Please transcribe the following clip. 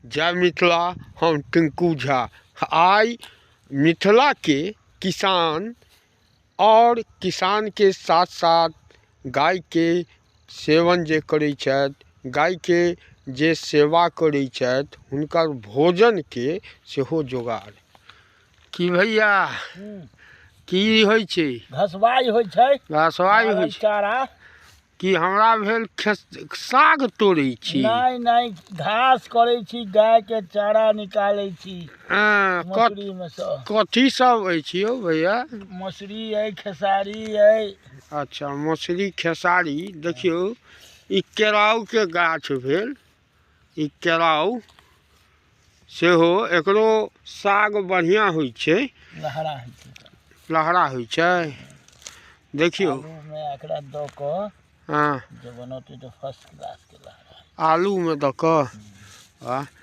जय मिथिला। हम टिंकू झा। आइ मिथिलाके किसान आओर किसानके साथ साथ गायके सेवन जे करै छथि, गायके जे सेवा करै छथि, हुनकर भोजनके सेहो जोगाड़। की भैया, की होइ छै? घसबाइ होइ छै। घसबाइ होइ छै। चारा। की हमरा भेल साग तोड़ै छी? नहि नहि, घास करै छी, गायके चारा निकालै छी। मसूरीमे सँ। कथी सब अछि यौ भैया? मसूरी अइ, खेसारी अइ। अच्छा, मसूरी खेसारी। देखियौ, ई केराउके गाछ भेल। ई केराउ सेहो, एकरो साग बढ़िआँ होइ छै। लहरा होइ छै। लहरा होइ छै। देखियौ, आलूमे एकरा दऽ कऽ जे बनौतै तऽ फर्स्ट क्लासके लहरा। आलूमे दऽ कऽ। वाह।